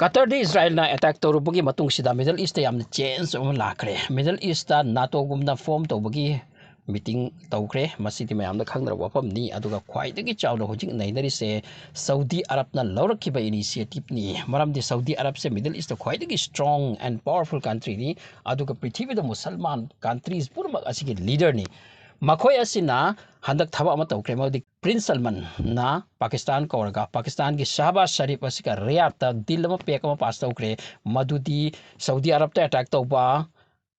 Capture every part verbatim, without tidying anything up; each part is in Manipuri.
ꯀꯇꯔꯗ ꯏꯁꯔꯥꯏꯜꯅ ꯑꯦꯇꯦꯛ ꯇꯧꯔꯨꯕꯒꯤ ꯃꯇꯨꯡꯁꯤꯗ ꯃꯤꯗꯜ ꯏꯁꯇ ꯌꯥꯝꯅ ꯆꯦꯟꯖ ꯑꯃ ꯂꯥꯛꯈ꯭ꯔꯦ꯫ ꯃꯤꯗꯜ ꯏꯁꯇ ꯅꯥꯇꯣꯒꯨꯝꯅ ꯐꯣꯝ ꯇꯧꯕꯒꯤ ꯃꯤꯇꯤꯡ ꯇꯧꯈ꯭ꯔꯦ꯫ ꯃꯁꯤꯗꯤ ꯃꯌꯥꯝꯅ ꯈꯪꯅꯔꯕ ꯋꯥꯐꯝꯅꯤ꯫ ꯑꯗꯨꯒ ꯈ꯭ꯋꯥꯏꯗꯒꯤ ꯆꯥꯎꯅ ꯍꯧꯖꯤꯛ ꯅꯩꯅꯔꯤꯁꯦ ꯁꯧꯗꯤ ꯑꯔꯕꯅ ꯂꯧꯔꯛꯈꯤꯕ ꯏꯅꯤꯁꯤꯌꯦꯇꯤꯞꯅꯤ꯫ ꯃꯔꯝꯗꯤ ꯁꯧꯗꯤ ꯑꯔꯕꯁꯦ ꯃꯤꯗꯜ ꯏꯁꯇ ꯈ꯭ꯋꯥꯏꯗꯒꯤ ꯁ꯭ꯇꯔꯣꯡ ꯑꯦꯟ ꯄꯥꯋꯔꯐꯨꯜ ꯀꯟꯇ꯭ꯔꯤꯅꯤ꯫ ꯑꯗꯨꯒ ꯄ꯭ꯔꯤꯊꯤꯕꯤꯗ ꯃꯨꯁꯜꯃꯥꯟ ꯀꯟꯇ꯭ꯔꯤꯁ ꯄꯨꯝꯅꯃꯛ ꯑꯁꯤꯒꯤ ꯂꯤꯗꯔꯅꯤ꯫ ꯃꯈꯣꯏ ꯑꯁꯤꯅ ꯍꯟꯗꯛ ꯊꯕꯛ ꯑꯃ ꯇꯧꯈ꯭ꯔꯦ꯫ ꯃꯗꯨꯗꯤ ꯄ꯭ꯔꯤꯟꯁ ꯁꯜꯃꯟꯅ ꯄꯥꯀꯤꯁꯇꯥꯟ ꯀꯧꯔꯒ ꯄꯥꯀꯤꯁꯇꯥꯟꯒꯤ ꯁꯍꯕꯥꯖ ꯁꯔꯤꯐ ꯑꯁꯤꯒ ꯔꯤꯌꯥꯗꯇ ꯗꯤꯜ ꯑꯃ, ꯄꯦꯛ ꯑꯃ ꯄꯥꯁ ꯇꯧꯈ꯭ꯔꯦ꯫ ꯃꯗꯨꯗꯤ ꯁꯧꯗꯤ ꯑꯔꯕꯇ ꯑꯦꯇꯦꯛ ꯇꯧꯕ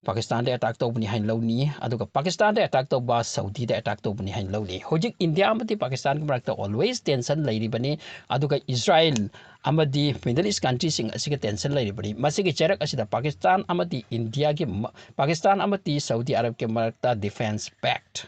ꯄꯥꯀꯤꯁꯇꯥꯟꯗ ꯑꯦꯇꯦꯛ ꯇꯧꯕꯅꯤ ꯍꯥꯏꯅ ꯂꯧꯅꯤ, ꯑꯗꯨꯒ ꯄꯥꯀꯤꯁꯇꯥꯟꯗ ꯑꯦꯇꯦꯛ ꯇꯧꯕ ꯁꯧꯗꯤꯗ ꯑꯦꯇꯦꯛ ꯇꯧꯕꯅꯤ ꯍꯥꯏꯅ ꯂꯧꯅꯤ꯫ ꯍꯧꯖꯤꯛ ꯏꯟꯗꯤꯌꯥ ꯑꯃꯗꯤ ꯄꯥꯀꯤꯁꯇꯥꯟꯒꯤ ꯃꯔꯛꯇ ꯑꯣꯜꯋꯦꯁ ꯇꯦꯟꯁꯟ ꯂꯩꯔꯤꯕꯅꯤ, ꯑꯗꯨꯒ ꯏꯁꯔꯥꯏꯜ ꯑꯃꯗꯤ ꯃꯤꯗꯜ ꯏꯁ ꯀꯟꯇ꯭ꯔꯤꯁꯤꯡ ꯑꯁꯤꯒ ꯇꯦꯟꯁꯟ ꯂꯩꯔꯤꯕꯅꯤ꯫ ꯃꯁꯤꯒꯤ ꯆꯩꯔꯛ ꯑꯁꯤꯗ ꯄꯥꯀꯤꯁꯇꯥꯟ ꯑꯃꯗꯤ ꯏꯟꯗꯤꯌꯥꯒꯤ ꯃ-, ꯄꯥꯀꯤꯁꯇꯥꯟ ꯑꯃꯗꯤ ꯁꯧꯗꯤ ꯑꯔꯕꯀꯤ ꯃꯔꯛꯇ ꯗꯤꯐꯦꯟꯁ ꯄꯦꯛꯠ꯫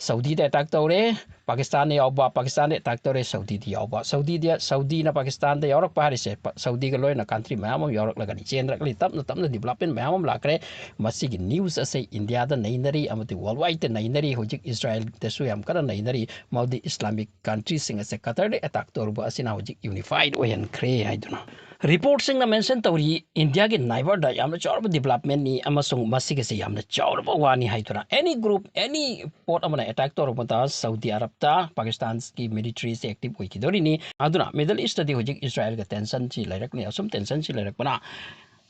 ꯁꯧꯗꯤꯗ ꯑꯦꯇꯦꯛ ꯇꯧꯔꯦ, ꯄꯥꯀꯤꯁꯇꯥꯟꯅ ꯌꯥꯎꯕ, ꯄꯥꯀꯤꯁꯇꯥꯟꯗ ꯑꯦꯇꯦꯛ ꯇꯧꯔꯦ, ꯁꯧꯗꯤꯗ ꯌꯥꯎꯕ꯫ ꯁꯧꯗꯤꯗ, ꯁꯧꯗꯤꯅ ꯄꯥꯀꯤꯁꯇꯥꯟꯗ ꯌꯥꯎꯔꯛꯄ ꯍꯥꯏꯔꯤꯁꯦ, ꯄ-, ꯁꯧꯗꯤꯒ ꯂꯣꯏꯅ ꯀꯟꯇ꯭ꯔꯤ ꯃꯌꯥꯝ ꯑꯃ ꯌꯥꯎꯔꯛꯂꯒꯅꯤ, ꯆꯦꯟꯔꯛꯂꯤ꯫ ꯇꯞꯅ ꯇꯞꯅ ꯗꯤꯕꯂꯞꯃꯦꯟ ꯃꯌꯥꯝ ꯑꯃ ꯂꯥꯛꯈ꯭ꯔꯦ꯫ ꯃꯁꯤꯒꯤ ꯅ꯭ꯌꯨꯁ ꯑꯁꯦ ꯏꯟꯗꯤꯌꯥꯗ ꯅꯩꯅꯔꯤ ꯑꯃꯗꯤ ꯋꯥꯔꯜ ꯋꯥꯏꯗꯇ ꯅꯩꯅꯔꯤ꯫ ꯍꯧꯖꯤꯛ ꯏꯁꯔꯥꯏꯜꯗꯁꯨ ꯌꯥꯝ ꯀꯟꯅ ꯅꯩꯅꯔꯤ꯫ ꯃꯗꯨꯗꯤ ꯏꯁꯂꯥꯃꯤꯛ ꯀꯟꯇ꯭ꯔꯤꯁꯤꯡ ꯑꯁꯦ ꯀꯇꯔꯗ ꯑꯦꯇꯦꯛ ꯇꯧꯔꯨꯕ ꯑꯁꯤꯅ ꯍꯧꯖꯤꯛ ꯌꯨꯅꯤꯐꯥꯏꯗ ꯑꯣꯏꯍꯟꯈ꯭ꯔꯦ ꯍꯥꯏꯗꯨꯅ꯫ ꯔꯤꯄꯣꯔꯠꯁꯤꯡꯅ ꯃꯦꯟꯁꯟ ꯇꯧꯔꯤ, ꯏꯟꯗꯤꯌꯥꯒꯤ ꯅꯥꯏꯕꯔꯗ ꯌꯥꯝꯅ ꯆꯥꯎꯔꯕ ꯗꯤꯕꯂꯞꯃꯦꯟꯅꯤ ꯑꯃꯁꯨꯡ ꯃꯁꯤꯒꯤꯁꯦ ꯌꯥꯝꯅ ꯆꯥꯎꯔꯕ ꯋꯥꯅꯤ ꯍꯥꯏꯗꯨꯅ꯫ ꯑꯦꯅꯤ ꯒ꯭ꯔꯨꯞ, ꯑꯦꯅꯤ ꯄꯣꯠ ꯑꯃꯅ ꯑꯦꯇꯦꯛ ꯇꯧꯔꯛꯄꯗ ꯁꯧꯗꯤ ꯑꯔꯕꯇ ꯄꯥꯀꯤꯁꯇꯥꯟꯒꯤ ꯃꯤꯂꯤꯇꯔꯤꯁꯦ ꯑꯦꯛꯇꯤꯚ ꯑꯣꯏꯈꯤꯗꯣꯔꯤꯅꯤ꯫ ꯑꯗꯨꯅ ꯃꯤꯗꯜ ꯏꯁꯇꯗꯤ ꯍꯧꯖꯤꯛ ꯏꯁꯔꯥꯏꯜꯒ ꯇꯦꯟꯁꯟꯁꯤ ꯂꯩꯔꯛꯅꯤ꯫ ꯑꯁꯨꯝ ꯇꯦꯟꯁꯟꯁꯤ ꯂꯩꯔꯛꯄꯅ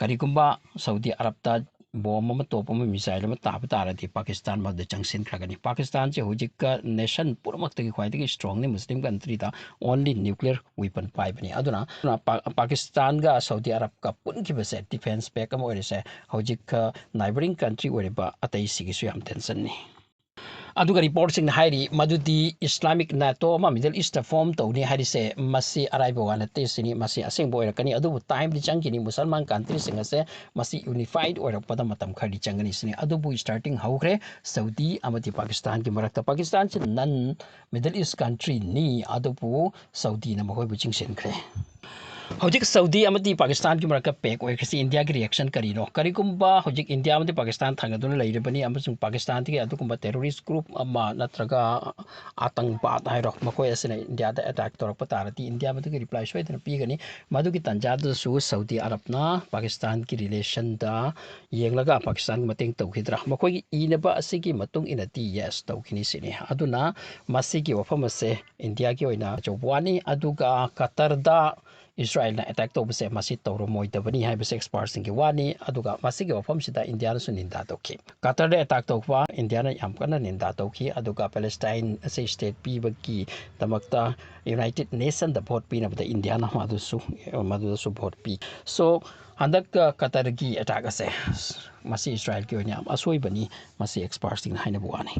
ꯀꯔꯤꯒꯨꯝꯕ ꯁꯧꯗꯤ ꯑꯔꯕꯇ ꯕꯣꯝ ꯑꯃ, ꯇꯣꯞ ꯑꯃ, ꯃꯤꯁꯥꯏꯜ ꯑꯃ ꯇꯥꯕ ꯇꯥꯔꯗꯤ ꯄꯥꯀꯤꯁꯇꯥꯟ ꯃꯗꯨꯗ ꯆꯪꯁꯤꯟꯈ꯭ꯔꯒꯅꯤ꯫ ꯄꯥꯀꯤꯁꯇꯥꯟꯁꯦ ꯍꯧꯖꯤꯛꯀ ꯅꯦꯁꯟ ꯄꯨꯝꯅꯃꯛꯇꯒꯤ ꯈ꯭ꯋꯥꯏꯗꯒꯤ ꯁ꯭ꯇꯔꯣꯡꯅꯤ ꯃꯨꯁꯂꯤꯝ ꯀꯟꯇ꯭ꯔꯤꯗ, ꯑꯣꯟꯂꯤ ꯅ꯭ꯌꯨꯀ꯭ꯂꯤꯌꯔ ꯋꯤꯄꯟ ꯄꯥꯏꯕꯅꯤ꯫ ꯑꯗꯨꯅ ꯄꯥ-, ꯄꯥꯀꯤꯁꯇꯥꯟꯒ ꯁꯧꯗꯤ ꯑꯔꯕꯀ ꯄꯨꯟꯈꯤꯕꯁꯦ ꯗꯤꯐꯦꯟꯁ ꯄꯦꯛ ꯑꯃ ꯑꯣꯏꯔꯤꯁꯦ ꯍꯧꯖꯤꯛꯀ ꯅꯥꯏꯕꯔꯤꯡ ꯀꯟꯇ꯭ꯔꯤ ꯑꯣꯏꯔꯤꯕ ꯑꯇꯩꯁꯤꯒꯤꯁꯨ ꯌꯥꯝ ꯇꯦꯟꯁꯟꯅꯤ꯫ ꯑꯗꯨꯒ ꯔꯤꯄꯣꯔꯠꯁꯤꯡꯅ ꯍꯥꯏꯔꯤ ꯃꯗꯨꯗꯤ ꯏꯁꯂꯥꯃꯤꯛ ꯅꯦꯇꯣ ꯑꯃ ꯃꯤꯗꯜ ꯏꯁꯇ ꯐꯣꯝ ꯇꯧꯅꯤ ꯍꯥꯏꯔꯤꯁꯦ ꯃꯁꯤ ꯑꯔꯥꯏꯕ ꯋꯥ ꯅꯠꯇꯦ ꯁꯤꯅꯤ꯫ ꯃꯁꯤ ꯑꯁꯦꯡꯕ ꯑꯣꯏꯔꯛꯀꯅꯤ꯫ ꯑꯗꯨꯕꯨ ꯇꯥꯏꯝꯗꯤ ꯆꯪꯈꯤꯅꯤ꯫ ꯃꯨꯁꯜꯃꯥꯟ ꯀꯟꯇ꯭ꯔꯤꯁꯤꯡ ꯑꯁꯦ ꯃꯁꯤ ꯌꯨꯅꯤꯐꯥꯏꯗ ꯑꯣꯏꯔꯛꯄꯗ ꯃꯇꯝ ꯈꯔꯗꯤ ꯆꯪꯒꯅꯤ ꯁꯤꯅꯤ꯫ ꯑꯗꯨꯕꯨ ꯁ꯭ꯇꯥꯔꯇꯤꯡ ꯍꯧꯈ꯭ꯔꯦ ꯁꯧꯗꯤ ꯑꯃꯗꯤ ꯄꯥꯀꯤꯁꯇꯥꯟꯒꯤ ꯃꯔꯛꯇ꯫ ꯄꯥꯀꯤꯁꯇꯥꯟꯁꯤ ꯅꯟ ꯃꯤꯗꯜ ꯏꯁ ꯀꯟꯇ꯭ꯔꯤꯅꯤ, ꯑꯗꯨꯕꯨ ꯁꯧꯗꯤꯅ ꯃꯈꯣꯏꯕꯨ ꯆꯤꯡꯁꯤꯟꯈ꯭ꯔꯦ꯫ ꯍꯧꯖꯤꯛ ꯁꯥꯎꯗꯤ ꯑꯃꯗꯤ ꯄꯥꯀꯤꯁꯇꯥꯟꯒꯤ ꯃꯔꯛꯇ ꯄꯦꯛ ꯑꯣꯏꯈ꯭ꯔꯤꯁꯤ ꯏꯟꯗꯤꯌꯥꯒꯤ ꯔꯤꯌꯦꯛꯁꯟ ꯀꯔꯤꯅꯣ? ꯀꯔꯤꯒꯨꯝꯕ ꯍꯧꯖꯤꯛ ꯏꯟꯗꯤꯌꯥ ꯑꯃꯗꯤ ꯄꯥꯀꯤꯁꯇꯥꯟ ꯊꯥꯡꯒꯗꯨꯅ ꯂꯩꯔꯤꯕꯅꯤ ꯑꯃꯁꯨꯡ ꯄꯥꯀꯤꯁꯇꯥꯟꯗꯒꯤ ꯑꯗꯨꯒꯨꯝꯕ ꯇꯦꯔꯣꯔꯤꯁ ꯒ꯭ꯔꯨꯞ ꯑꯃ ꯅꯠꯇ꯭ꯔꯒ ꯑꯥꯇꯪꯕꯥꯗ ꯍꯥꯏꯔꯣ, ꯃꯈꯣꯏ ꯑꯁꯤꯅ ꯏꯟꯗꯤꯌꯥꯗ ꯑꯦꯇꯦꯛ ꯇꯧꯔꯛꯄ ꯇꯥꯔꯗꯤ ꯏꯟꯗꯤꯌꯥ ꯃꯗꯨꯒꯤ ꯔꯤꯄ꯭ꯂꯥꯏ ꯁꯣꯏꯗꯅ ꯄꯤꯒꯅꯤ꯫ ꯃꯗꯨꯒꯤ ꯇꯥꯟꯖꯥꯗꯨꯗꯁꯨ ꯁꯥꯎꯗꯤ ꯑꯔꯕꯅ ꯄꯥꯀꯤꯁꯇꯥꯟꯒꯤ ꯔꯤꯂꯦꯁꯟꯗ ꯌꯦꯡꯂꯒ ꯄꯥꯀꯤꯁꯇꯥꯟꯒꯤ ꯃꯇꯦꯡ ꯇꯧꯈꯤꯗ꯭ꯔꯥ? ꯃꯈꯣꯏꯒꯤ ꯏꯅꯕ ꯑꯁꯤꯒꯤ ꯃꯇꯨꯡ ꯏꯟꯅꯗꯤ ꯌꯦꯁ ꯇꯧꯈꯤꯅꯤ ꯁꯤꯅꯤ꯫ ꯑꯗꯨꯅ ꯃꯁꯤꯒꯤ ꯋꯥꯐꯝ ꯑꯁꯦ ꯏꯟꯗꯤꯌꯥꯒꯤ ꯑꯣꯏꯅ ꯑꯆꯧꯕ ꯋꯥꯅꯤ꯫ ꯑꯗꯨꯒ ꯀꯇꯔꯗ ꯏꯁꯔꯥꯌꯦꯜꯅ ꯑꯦꯇꯦꯛ ꯇꯧꯕꯁꯦ ꯃꯁꯤ ꯇꯧꯔꯝꯃꯣꯏꯗꯕꯅꯤ ꯍꯥꯏꯕꯁꯦ ꯑꯦꯛꯁꯄꯥꯔꯠꯁꯤꯡꯒꯤ ꯋꯥꯅꯤ꯫ ꯑꯗꯨꯒ ꯃꯁꯤꯒꯤ ꯋꯥꯐꯝꯁꯤꯗ ꯏꯟꯗꯤꯌꯥꯅꯁꯨ ꯅꯤꯟꯗꯥ ꯇꯧꯈꯤ꯫ ꯀꯇꯔꯗ ꯑꯦꯇꯦꯛ ꯇꯧꯕ ꯏꯟꯗꯤꯌꯥꯅ ꯌꯥꯝ ꯀꯟꯅ ꯅꯤꯟꯗꯥ ꯇꯧꯈꯤ꯫ ꯑꯗꯨꯒ ꯄꯦꯂꯦꯁꯇꯥꯏꯟ ꯑꯁꯤ ꯁ꯭ꯇꯦꯠ ꯄꯤꯕꯒꯤꯗꯃꯛꯇ ꯌꯨꯅꯥꯏꯇꯦꯠ ꯅꯦꯁꯟꯗ ꯚꯣꯠ ꯄꯤꯅꯕꯗ ꯏꯟꯗꯤꯌꯥꯅ ꯃꯗꯨꯁꯨ, ꯃꯗꯨꯗꯁꯨ ꯚꯣꯠ ꯄꯤ꯫ ꯁꯣ ꯍꯟꯗꯛ ꯀꯇꯔꯒꯤ ꯑꯦꯇꯦꯛ ꯑꯁꯦ ꯃꯁꯤ ꯏꯁꯔꯥꯌꯦꯜꯒꯤ ꯑꯣꯏꯅ ꯌꯥꯝ ꯑꯁꯣꯏꯕꯅꯤ, ꯃꯁꯤ ꯑꯦꯛꯁꯄꯥꯔꯠꯁꯤꯡꯅ ꯍꯥꯏꯅꯕ ꯋꯥꯅꯤ꯫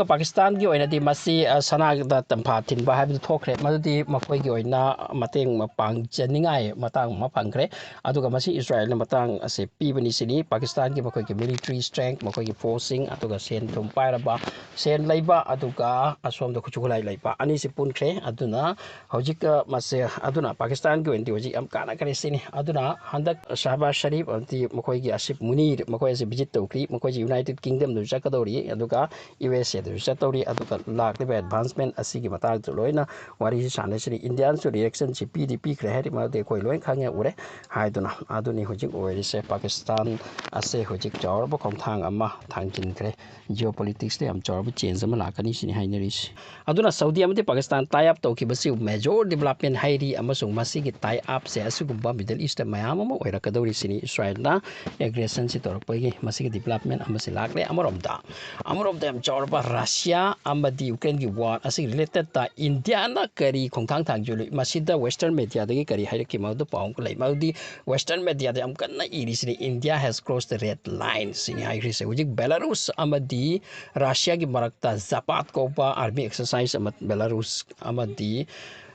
ꯄꯥꯀꯤꯁꯇꯥꯟꯒꯤ ꯑꯣꯏꯅꯗꯤ ꯃꯁꯤ, ꯑ, ꯁꯅꯥꯗ ꯇꯝꯐꯥ ꯊꯤꯟꯕ ꯍꯥꯏꯕꯗꯨ ꯊꯣꯛꯈ꯭ꯔꯦ꯫ ꯃꯗꯨꯗꯤ ꯃꯈꯣꯏꯒꯤ ꯑꯣꯏꯅ ꯃꯇꯦꯡ ꯄꯥꯡꯖꯅꯤꯡꯉꯥꯏ ꯃꯇꯥꯡ ꯑꯃ ꯐꯪꯈ꯭ꯔꯦ꯫ ꯑꯗꯨꯒ ꯃꯁꯤ ꯏꯁꯔꯥꯌꯦꯜꯅ ꯃꯇꯥꯡ ꯑꯁꯦ ꯄꯤꯕꯅꯤ ꯁꯤꯅꯤ꯫ ꯄꯥꯀꯤꯁꯇꯥꯟꯒꯤ ꯃꯈꯣꯏꯒꯤ ꯃꯤꯂꯤꯇꯔꯤ ꯁ꯭ꯇꯔꯦꯡ, ꯃꯈꯣꯏꯒꯤ ꯐꯣꯔꯁꯁꯤꯡ, ꯑꯗꯨꯒ ꯁꯦꯟ ꯊꯨꯝ ꯄꯥꯏꯔꯕ, ꯁꯦꯟ ꯂꯩꯕ, ꯑꯗꯨꯒ ꯑꯁꯣꯝꯗ ꯈꯨꯠꯁꯨ ꯈꯨꯠꯂꯥꯏ ꯂꯩꯕ ꯑꯅꯤꯁꯤ ꯄꯨꯟꯈ꯭ꯔꯦ꯫ ꯑꯗꯨꯅ ꯍꯧꯖꯤꯛ, ꯑ, ꯃꯁꯦ, ꯑꯗꯨꯅ ꯄꯥꯀꯤꯁꯇꯥꯟꯒꯤ ꯑꯣꯏꯅꯗꯤ ꯍꯧꯖꯤꯛ ꯌꯥꯝ ꯀꯥꯟꯅꯈ꯭ꯔꯦ ꯁꯤꯅꯤ꯫ ꯑꯗꯨꯅ ꯍꯟꯗꯛ ꯁꯍꯕꯥꯖ ꯁꯔꯤꯐ ꯑꯃꯗꯤ ꯃꯈꯣꯏꯒꯤ ꯑꯁꯤꯐ ꯃꯨꯅꯤꯔ, ꯃꯈꯣꯏ ꯑꯁꯤ ꯚꯤꯖꯤꯠ ꯇꯧꯈ꯭ꯔꯤ꯫ ꯃꯈꯣꯏꯁꯤ ꯌꯨꯅꯥꯏꯇꯦꯠ ꯀꯤꯡꯗꯝꯗꯁꯨ ꯆꯠꯀꯗꯧꯔꯤ, ꯑꯗꯨꯒ ꯌꯨ ꯑꯦꯁ ꯑꯦꯗꯁꯨ ꯆꯠꯇꯧꯔꯤ꯫ ꯑꯗꯨꯒ ꯂꯥꯛꯂꯤꯕ ꯑꯦꯗꯚꯥꯟꯁꯃꯦꯟ ꯑꯁꯤꯒꯤ ꯃꯇꯥꯡꯗꯁꯨ ꯂꯣꯏꯅ ꯋꯥꯔꯤꯁꯤ ꯁꯥꯟꯅꯁꯤꯅꯤ꯫ ꯏꯟꯗꯤꯌꯥꯅꯁꯨ ꯔꯤꯌꯦꯛꯁꯟꯁꯤ ꯄꯤꯗꯤ ꯄꯤꯈ꯭ꯔꯦ, ꯍꯥꯏꯗꯤ ꯃꯔꯝꯗꯤ ꯑꯩꯈꯣꯏ ꯂꯣꯏ ꯈꯪꯉꯦ, ꯎꯔꯦ ꯍꯥꯏꯗꯨꯅ꯫ ꯑꯗꯨꯅꯤ ꯍꯧꯖꯤꯛ ꯑꯣꯏꯔꯤꯁꯦ꯫ ꯄꯥꯀꯤꯁꯇꯥꯟ ꯑꯁꯦ ꯍꯧꯖꯤꯛ ꯆꯥꯎꯔꯕ ꯈꯣꯡꯊꯥꯡ ꯑꯃ ꯊꯥꯡꯖꯤꯟꯈ꯭ꯔꯦ꯫ ꯖꯤꯑꯣ ꯄꯣꯂꯤꯇꯤꯛꯁꯇ ꯌꯥꯝ ꯆꯥꯎꯔꯕ ꯆꯦꯟꯖ ꯑꯃ ꯂꯥꯛꯀꯅꯤ ꯁꯤꯅꯤ ꯍꯥꯏꯅꯔꯤꯁꯤ꯫ ꯑꯗꯨꯅ ꯁꯥꯎꯗꯤ ꯑꯃꯗꯤ ꯄꯥꯀꯤꯁꯇꯥꯟ ꯇꯥꯏ ꯑꯞ ꯇꯧꯈꯤꯕꯁꯤ ꯃꯦꯖꯣꯔ ꯗꯤꯕꯂꯞꯃꯦꯟ ꯍꯥꯏꯔꯤ, ꯑꯃꯁꯨꯡ ꯃꯁꯤꯒꯤ ꯇꯥꯏ ꯑꯞꯁꯦ ꯑꯁꯤꯒꯨꯝꯕ ꯃꯤꯗꯜ ꯏꯁꯇ ꯃꯌꯥꯝ ꯑꯃ ꯑꯣꯏꯔꯛꯀꯗꯧꯔꯤ ꯁꯤꯅꯤ꯫ ꯏꯁꯔꯥꯌꯦꯜꯅ ꯑꯦꯒ꯭ꯔꯦꯁꯟꯁꯤ ꯇꯧꯔꯛꯄꯒꯤ ꯃꯁꯤꯒꯤ ꯗꯤꯕꯂꯞꯃꯦꯟ ꯑꯃꯁꯤ ꯂꯥꯛꯂꯦ꯫ ꯑꯃꯔꯣꯝꯗ, ꯑꯃꯔꯣꯝꯗ ꯌꯥꯝ ꯆꯥꯎꯔꯕ ꯔꯁꯤꯌꯥ ꯑꯃꯗꯤ ꯌꯨꯀ꯭ꯔꯦꯟꯒꯤ ꯋꯥꯔ ꯑꯁꯤꯒꯤ ꯔꯤꯂꯦꯇꯦꯠꯇ ꯏꯟꯗꯤꯌꯥꯅ ꯀꯔꯤ ꯈꯣꯡꯊꯥꯡ ꯊꯥꯡꯖꯤꯜꯂꯨꯏ? ꯃꯁꯤꯗ ꯋꯦꯁꯇꯔꯟ ꯃꯦꯗꯤꯌꯥꯗꯒꯤ ꯀꯔꯤ ꯍꯥꯏꯔꯛꯈꯤ? ꯃꯗꯨ ꯄꯥꯎ ꯑꯃ ꯂꯩ꯫ ꯃꯗꯨꯗꯤ ꯋꯦꯁꯇꯔꯟ ꯃꯦꯗꯤꯌꯥꯗ ꯌꯥꯝ ꯀꯟꯅ ꯏꯔꯤꯁꯤꯅꯤ, "India has crossed the red line" ꯁꯤꯅꯤ ꯍꯥꯏꯈ꯭ꯔꯤꯁꯦ꯫ ꯍꯧꯖꯤꯛ ꯕꯦꯂꯥꯔꯨꯁ ꯑꯃꯗꯤ ꯔꯁꯤꯌꯥꯒꯤ ꯃꯔꯛꯇ ꯖꯄꯥꯠ ꯀꯧꯕ ꯑꯥꯔꯃꯤ ꯑꯦꯛꯁꯔꯁꯥꯏꯁ ꯑꯃ ꯕꯦꯂꯥꯔꯨꯁ ꯑꯃꯗꯤ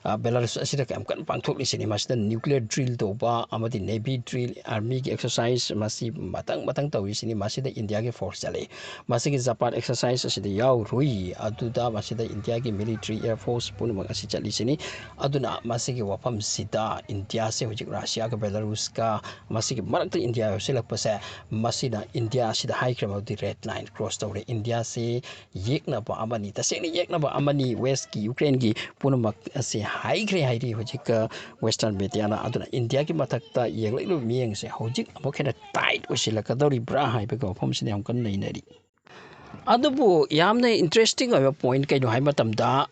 ꯑ, ꯕꯦꯂꯥꯔꯨꯁ ꯑꯁꯤꯗ ꯀꯌꯥꯝ ꯀꯟꯅ ꯄꯥꯡꯊꯣꯛꯂꯤꯁꯤꯅꯤ꯫ ꯃꯁꯤꯗ nuclear drill ꯇꯧꯕ ꯑꯃꯗꯤ navy drill, armyꯒꯤ exercise ꯃꯁꯤ ꯃꯊꯪ ꯃꯊꯪ ꯇꯧꯔꯤꯁꯤꯅꯤ꯫ ꯃꯁꯤꯗ ꯏꯟꯗꯤꯌꯥꯒꯤ force ꯆꯠꯂꯤ꯫ ꯃꯁꯤꯒꯤ Zapad exercise ꯑꯁꯤꯗ ꯌꯥꯎꯔꯨꯏ꯫ ꯑꯗꯨꯗ ꯃꯁꯤꯗ ꯏꯟꯗꯤꯌꯥꯒꯤ military, air force ꯄꯨꯝꯅꯃꯛ ꯑꯁꯤ ꯆꯠꯂꯤꯁꯤꯅꯤ꯫ ꯑꯗꯨꯅ ꯃꯁꯤꯒꯤ ꯋꯥꯐꯝꯁꯤꯗ ꯏꯟꯗꯤꯌꯥꯁꯦ ꯍꯧꯖꯤꯛ ꯔꯁꯤꯌꯥꯒ ꯕꯦꯂꯥꯔꯨꯁꯀ ꯃꯁꯤꯒꯤ ꯃꯔꯛꯇ ꯏꯟꯗꯤꯌꯥ ꯌꯥꯎꯁꯤꯜꯂꯛꯄꯁꯦ, ꯃꯁꯤꯅ ꯏꯟꯗꯤꯌꯥ ꯑꯁꯤꯗ ꯍꯥꯏꯈ꯭ꯔꯦ ꯃꯗꯨꯗꯤ red line cross ꯇꯧꯔꯦ꯫ ꯏꯟꯗꯤꯌꯥꯁꯤ ꯌꯦꯛꯅꯕ ꯑꯃꯅꯤ, ꯇꯁꯦꯡꯅ ꯌꯦꯛꯅꯕ ꯑꯃꯅꯤ꯫ Westꯀꯤ, Ukraineꯒꯤ ꯄꯨꯝꯅꯃꯛ ꯑꯁꯤ ꯍꯥꯏꯈ꯭ꯔꯦ ꯍꯥꯏꯔꯤ ꯍꯧꯖꯤꯛ, ꯑ, Western mediaꯅ꯫ ꯑꯗꯨꯅ ꯏꯟꯗꯤꯌꯥꯒꯤ ꯃꯊꯛꯇ ꯌꯦꯡꯂꯛꯂꯤꯕ ꯃꯤꯠꯌꯦꯡꯁꯦ ꯍꯧꯖꯤꯛ ꯑꯃꯨꯛ ꯍꯦꯟꯅ tight ꯑꯣꯏꯁꯤꯜꯂꯛꯀꯗꯧꯔꯤꯕ꯭ꯔꯥ ꯍꯥꯏꯕꯒꯤ ꯋꯥꯐꯝꯁꯤꯅ ꯌꯥꯝ ꯀꯟꯅ ꯅꯩꯅꯔꯤ꯫ ꯑꯗꯨꯕꯨ ꯌꯥꯝꯅ interesting ꯑꯣꯏꯕ point ꯀꯩꯅꯣ ꯍꯥꯏꯕ ꯃꯇꯝꯗ,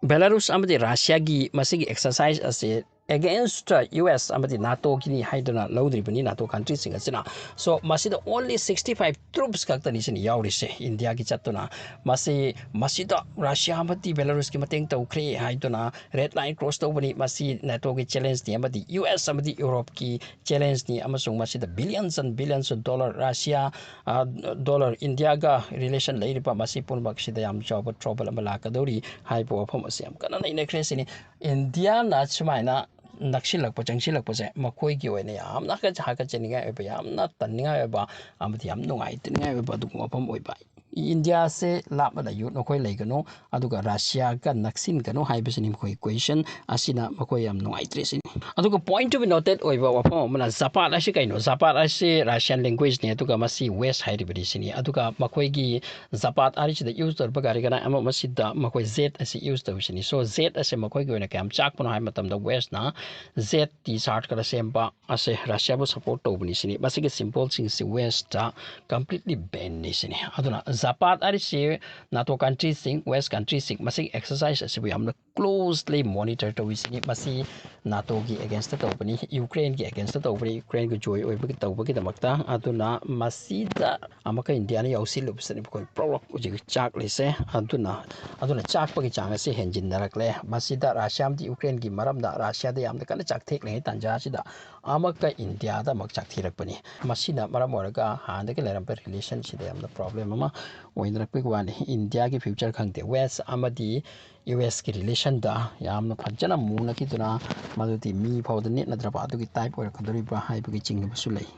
ꯕꯦꯂꯥꯔꯨꯁ ꯑꯃꯗꯤ ꯔꯁꯤꯌꯥꯒꯤ ꯃꯁꯤꯒꯤ exercise ꯑꯁꯤ against US ꯑꯃꯗꯤ NATOꯒꯤꯅꯤ ꯍꯥꯏꯗꯨꯅ ꯂꯧꯗ꯭ꯔꯤꯕꯅꯤ NATO countryꯁꯤꯡ ꯑꯁꯤꯅ꯫ So, ꯃꯁꯤꯗ only sixty five troops ꯈꯛꯇꯅꯤ ꯁꯤꯅ ꯌꯥꯎꯔꯤꯁꯦ ꯏꯟꯗꯤꯌꯥꯒꯤ ꯆꯠꯇꯨꯅ꯫ ꯃꯁꯤ, ꯃꯁꯤꯗ ꯔꯁꯤꯌꯥ ꯑꯃꯗꯤ ꯕꯦꯂꯥꯔꯨꯁꯀꯤ ꯃꯇꯦꯡ ꯇꯧꯈ꯭ꯔꯦ ꯍꯥꯏꯗꯨꯅ red line cross ꯇꯧꯕꯅꯤ꯫ ꯃꯁꯤ NATOꯒꯤ challengeꯅꯤ ꯑꯃꯗꯤ US ꯑꯃꯗꯤ Europeꯀꯤ challengeꯅꯤ, ꯑꯃꯁꯨꯡ ꯃꯁꯤꯗ billions and billions of dollar Russia, ꯑ, dollar ꯏꯟꯗꯤꯌꯥꯒ relation ꯂꯩꯔꯤꯕ ꯃꯁꯤ ꯄꯨꯝꯅꯃꯛꯁꯤꯗ ꯌꯥꯝ ꯆꯥꯎꯕ trouble ꯑꯃ ꯂꯥꯛꯀꯗꯧꯔꯤ ꯍꯥꯏꯕ ꯋꯥꯐꯝ ꯑꯁꯤ ꯌꯥꯝ ꯀꯟꯅ ꯅꯩꯅꯈ꯭ꯔꯦ ꯁꯤꯅꯤ꯫ ꯏꯟꯗꯤꯌꯥꯅ ꯁꯨꯃꯥꯏꯅ ꯅꯛꯁꯤꯜꯂꯛꯄ, ꯆꯪꯁꯤꯜꯂꯛꯄꯁꯦ ꯃꯈꯣꯏꯒꯤ ꯑꯣꯏꯅ ꯌꯥꯝꯅ ꯍꯥꯀꯠ-, ꯍꯥꯀꯠꯆꯅꯤꯡꯉꯥꯏ ꯑꯣꯏꯕ, ꯌꯥꯝꯅ ꯇꯟꯅꯤꯡꯉꯥꯏ ꯑꯣꯏꯕ ꯑꯃꯗꯤ ꯌꯥꯝ ꯅꯨꯡꯉꯥꯏꯇꯅꯤꯡꯉꯥꯏ ꯑꯣꯏꯕ ꯑꯗꯨꯒꯨꯝꯕ ꯋꯥꯐꯝ ꯑꯣꯏꯕ꯫ ꯏꯟꯗꯤꯌꯥꯁꯦ ꯂꯥꯞꯅ ꯂꯩꯌꯨ, ꯅꯈꯣꯏ ꯂꯩꯒꯅꯨ, ꯑꯗꯨꯒ ꯔꯁꯤꯌꯥꯒ ꯅꯛꯁꯤꯟꯒꯅꯨ ꯍꯥꯏꯕꯁꯤꯅꯤ ꯃꯈꯣꯏꯒꯤ question꯫ ꯑꯁꯤꯅ ꯃꯈꯣꯏ ꯌꯥꯝ ꯅꯨꯡꯉꯥꯏꯇ꯭ꯔꯦ ꯁꯤꯅꯤ꯫ ꯑꯗꯨꯒ point to be noted ꯑꯣꯏꯕ ꯋꯥꯐꯝ ꯑꯃꯅ, Zapad ꯑꯁꯤ ꯀꯩꯅꯣ? Zapad ꯑꯁꯤ Russian languageꯅꯤ, ꯑꯗꯨꯒ ꯃꯁꯤ West ꯍꯥꯏꯔꯤꯕꯅꯤ ꯁꯤꯅꯤ꯫ ꯑꯗꯨꯒ ꯃꯈꯣꯏꯒꯤ Zapad ꯍꯥꯏꯔꯤꯁꯤꯗ use ꯇꯧꯔꯤꯕ ꯒꯥꯔꯤ ꯒꯥꯔꯥ ꯑꯃ ꯑꯃꯁꯤꯗ ꯃꯈꯣꯏ jet ꯑꯁꯤ use ꯇꯧꯔꯤꯁꯤꯅꯤ꯫ So, jet ꯑꯁꯤ ꯃꯈꯣꯏꯒꯤ ꯑꯣꯏꯅ ꯀꯌꯥꯝ ꯆꯥꯛꯄꯅꯣ ꯍꯥꯏꯕ ꯃꯇꯝꯗ, Westꯅ jet ꯇꯤ ꯁꯥꯔꯠ ꯈꯔ ꯁꯦꯝꯕ ꯑꯁꯦ ꯔꯁꯤꯌꯥꯕꯨ support ꯇꯧꯕꯅꯤ ꯁꯤꯅꯤ꯫ ꯃꯁꯤꯒꯤ symbolꯁꯤꯡꯁꯤ Westꯇ completely banꯅꯤ ꯁꯤꯅꯤ꯫ ꯑꯗꯨꯅ Zapad ꯍꯥꯏꯔꯤꯁꯤ NATO countryꯁꯤꯡ, West countryꯁꯤꯡ, ꯃꯁꯤꯒꯤ exercise ꯑꯁꯤꯕꯨ ꯌꯥꯝꯅ closely monitor ꯇꯧꯏ ꯁꯤꯅꯤ꯫ ꯃꯁꯤ NATOꯒꯤ againstꯇ ꯇꯧꯕꯅꯤ, Ukraineꯒꯤ againstꯇ ꯇꯧꯕꯅꯤ, Ukraineꯒꯤ ꯖꯣꯏ ꯑꯣꯏꯕꯒꯤ, ꯇꯧꯕꯒꯤꯗꯃꯛꯇ꯫ ꯑꯗꯨꯅ ꯃꯁꯤꯗ ꯑꯃꯨꯛꯀ ꯏꯟꯗꯤꯌꯥꯅ ꯌꯥꯎꯁꯤꯜꯂꯨꯕꯁꯤꯅ ꯑꯩꯈꯣꯏ ꯄ꯭ꯔꯣꯛ ꯍꯧꯖꯤꯛ ꯆꯥꯛꯂꯤꯁꯦ꯫ ꯑꯗꯨꯅ, ꯑꯗꯨꯅ ꯆꯥꯛꯄꯒꯤ ꯆꯥꯡ ꯑꯁꯤ ꯍꯦꯟꯖꯤꯟꯅꯔꯛꯂꯦ꯫ ꯃꯁꯤꯗ ꯔꯁꯤꯌꯥ ꯑꯃꯗꯤ ꯌꯨꯀ꯭ꯔꯦꯟꯒꯤ ꯃꯔꯝꯗ ꯔꯁꯤꯌꯥꯗ ꯌꯥꯝꯅ ꯀꯟꯅ ꯆꯥꯛꯊꯦꯛꯂꯤꯉꯩ ꯇꯥꯟꯖꯥꯁꯤꯗ ꯑꯃꯨꯛꯀ ꯏꯟꯗꯤꯌꯥꯗ ꯑꯃꯨꯛ ꯆꯥꯛꯊꯤꯔꯛꯄꯅꯤ꯫ ꯃꯁꯤꯅ ꯃꯔꯝ ꯑꯣꯏꯔꯒ ꯍꯥꯟꯅꯗꯒꯤ ꯂꯩꯔꯝꯕ relationꯁꯤꯗ ꯌꯥꯝꯅ problem ꯑꯃ ꯑꯣꯏꯅꯔꯛꯄꯒꯤ ꯋꯥꯅꯤ꯫ ꯏꯟꯗꯤꯌꯥꯒꯤ ꯐ꯭ꯌꯨꯆꯔ ꯈꯪꯗꯦ꯫ ꯋꯦꯁ ꯑꯃꯗꯤ ꯌꯨ ꯑꯦꯁꯀꯤ ꯔꯤꯂꯦꯁꯟꯗ ꯌꯥꯝꯅ ꯐꯖꯅ ꯃꯨꯅꯈꯤꯗꯨꯅ ꯃꯗꯨꯗꯤ ꯃꯤ ꯐꯥꯎꯗ ꯅꯦꯠꯅꯗ꯭ꯔꯕ ꯑꯗꯨꯒꯤ ꯇꯥꯏꯞ ꯑꯣꯏꯔꯛꯀꯗꯧꯔꯤꯕ꯭ꯔꯥ ꯍꯥꯏꯕꯒꯤ ꯆꯤꯡꯅꯕꯁꯨ ꯂꯩ꯫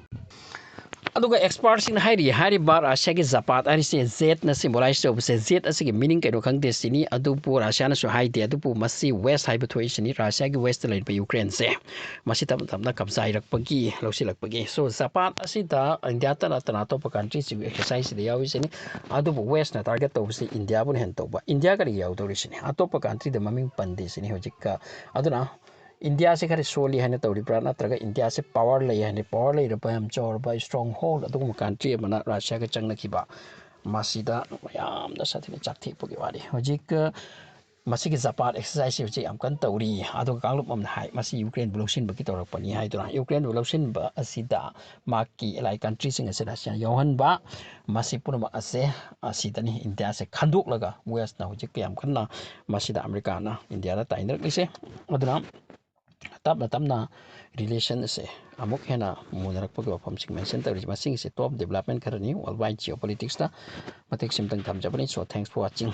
ꯑꯗꯨꯒ ꯑꯦꯛꯁꯄꯥꯔꯠꯁꯤꯡꯅ ꯍꯥꯏꯔꯤ, ꯍꯥꯏꯔꯤꯕ ꯔꯁꯤꯌꯥꯒꯤ ꯖꯄꯥꯠ ꯍꯥꯏꯔꯤꯁꯦ ꯖꯦꯠꯅ ꯁꯤꯝꯕꯣꯂꯥꯏꯁ ꯇꯧꯕꯁꯦ, ꯖꯦꯠ ꯑꯁꯤꯒꯤ ꯃꯤꯅꯤꯡ ꯀꯩꯅꯣ ꯈꯪꯗꯦ ꯁꯤꯅꯤ꯫ ꯑꯗꯨꯕꯨ ꯔꯁꯤꯌꯥꯅꯁꯨ ꯍꯥꯏꯗꯦ, ꯑꯗꯨꯕꯨ ꯃꯁꯤ ꯋꯦꯁ ꯍꯥꯏꯕ ꯊꯣꯛꯏꯁꯤꯅꯤ꯫ ꯔꯁꯤꯌꯥꯒꯤ ꯋꯦꯁꯇ ꯂꯩꯔꯤꯕ ꯌꯨꯀ꯭ꯔꯦꯟꯁꯦ ꯃꯁꯤ ꯇꯞꯅ ꯇꯞꯅ ꯀꯕꯖꯥ ꯏꯔꯛꯄꯒꯤ, ꯂꯧꯁꯤꯜꯂꯛꯄꯒꯤ꯫ So ꯖꯄꯥꯠ ꯑꯁꯤꯗ ꯏꯟꯗꯤꯌꯥꯇ ꯅꯠꯇꯅ ꯑꯇꯣꯞꯄ ꯀꯟꯇ꯭ꯔꯤꯁꯤꯡ ꯑꯦꯛꯁꯔꯁꯥꯏꯁꯁꯤꯗ ꯌꯥꯎꯔꯤꯁꯤꯅꯤ꯫ ꯑꯗꯨꯕꯨ ꯋꯦꯁꯅ ꯇꯥꯔꯒꯦꯠ ꯇꯧꯕꯁꯤ ꯏꯟꯗꯤꯌꯥꯕꯨꯅ ꯍꯦꯟꯅ ꯇꯧꯕ꯫ ꯏꯟꯗꯤꯌꯥ ꯀꯔꯤ ꯌꯥꯎꯗꯧꯔꯤꯁꯤꯅꯤ? ꯑꯇꯣꯞꯄ ꯀꯟꯇ꯭ꯔꯤꯗ ꯃꯃꯤꯡ ꯄꯟꯗꯦ ꯁꯤꯅꯤ ꯍꯧꯖꯤꯛꯀ꯫ ꯑꯗꯨꯅ ꯏꯟꯗꯤꯌꯥꯁꯦ ꯈꯔ ꯁꯣꯜꯂꯤ ꯍꯥꯏꯅ ꯇꯧꯔꯤꯕ꯭ꯔꯥ, ꯅꯠꯇ꯭ꯔꯒ ꯏꯟꯗꯤꯌꯥꯁꯦ ꯄꯋꯥꯔ ꯂꯩ ꯍꯥꯏꯅ, ꯄꯋꯥꯔ ꯂꯩꯔꯕ ꯌꯥꯝ ꯆꯥꯎꯔꯕ ꯏꯁꯇ꯭ꯔꯣꯡ ꯍꯣꯜ ꯑꯗꯨꯒꯨꯝꯕ ꯀꯟꯇ꯭ꯔꯤ ꯑꯃꯅ ꯔꯁꯤꯌꯥꯒ ꯆꯪꯅꯈꯤꯕ, ꯃꯁꯤꯗ ꯌꯥꯝꯅ ꯁꯥꯊꯤꯅ ꯆꯥꯛꯊꯦꯛꯄꯒꯤ ꯋꯥꯅꯤ꯫ ꯍꯧꯖꯤꯛ ꯃꯁꯤꯒꯤ ꯖꯄꯥꯟ ꯑꯦꯛꯁꯔꯁꯥꯏꯁꯁꯤ ꯍꯧꯖꯤꯛ ꯌꯥꯝ ꯀꯟꯅ ꯇꯧꯔꯤ꯫ ꯑꯗꯨꯒ ꯀꯥꯡꯂꯨꯞ ꯑꯃꯅ ꯍꯥꯏ, ꯃꯁꯤ ꯌꯨꯀ꯭ꯔꯦꯟꯕꯨ ꯂꯧꯁꯤꯟꯕꯒꯤ ꯇꯧꯔꯛꯄꯅꯤ ꯍꯥꯏꯗꯨꯅ꯫ ꯌꯨꯀ꯭ꯔꯦꯟꯕꯨ ꯂꯧꯁꯤꯟꯕ ꯑꯁꯤꯗ ꯃꯍꯥꯛꯀꯤ ꯑꯦꯂꯥꯏ ꯀꯟꯇ꯭ꯔꯤꯁꯤꯡ ꯑꯁꯤ ꯔꯁꯤꯌꯥ ꯌꯥꯎꯍꯟꯕ, ꯃꯁꯤ ꯄꯨꯝꯅꯃꯛ ꯑꯁꯦ ꯑꯁꯤꯗꯅꯤ ꯏꯟꯗꯤꯌꯥꯁꯦ ꯈꯟꯗꯣꯛꯂꯒ ꯋꯦꯁꯅ ꯍꯧꯖꯤꯛ ꯀꯌꯥꯝ ꯀꯟꯅ ꯃꯁꯤꯗ ꯑꯃꯦꯔꯤꯀꯥꯅ ꯏꯟꯗꯤꯌꯥꯗ ꯇꯥꯏꯅꯔꯛꯂꯤꯁꯦ꯫ ꯑꯗꯨꯅ ꯇꯞꯅ ꯇꯞꯅ ꯔꯤꯂꯦꯁꯟ ꯑꯁꯦ ꯑꯃꯨꯛ ꯍꯦꯟꯅ ꯃꯨꯅꯔꯛꯄꯒꯤ ꯋꯥꯐꯝꯁꯤꯡ ꯃꯦꯟꯁꯟ ꯇꯧꯔꯤꯁꯦ꯫ ꯃꯁꯤꯒꯤꯁꯦ ꯇꯣꯞ ꯗꯤꯕꯂꯞꯃꯦꯟ ꯈꯔꯅꯤ ꯋꯥꯔꯜ ꯋꯥꯏꯗ Jio ꯄꯣꯂꯤꯇꯤꯛꯁꯇ꯫ ꯃꯇꯦꯛꯁꯤꯃꯇꯪ ꯊꯝꯖꯕꯅꯤ꯫ So thanks for watching꯫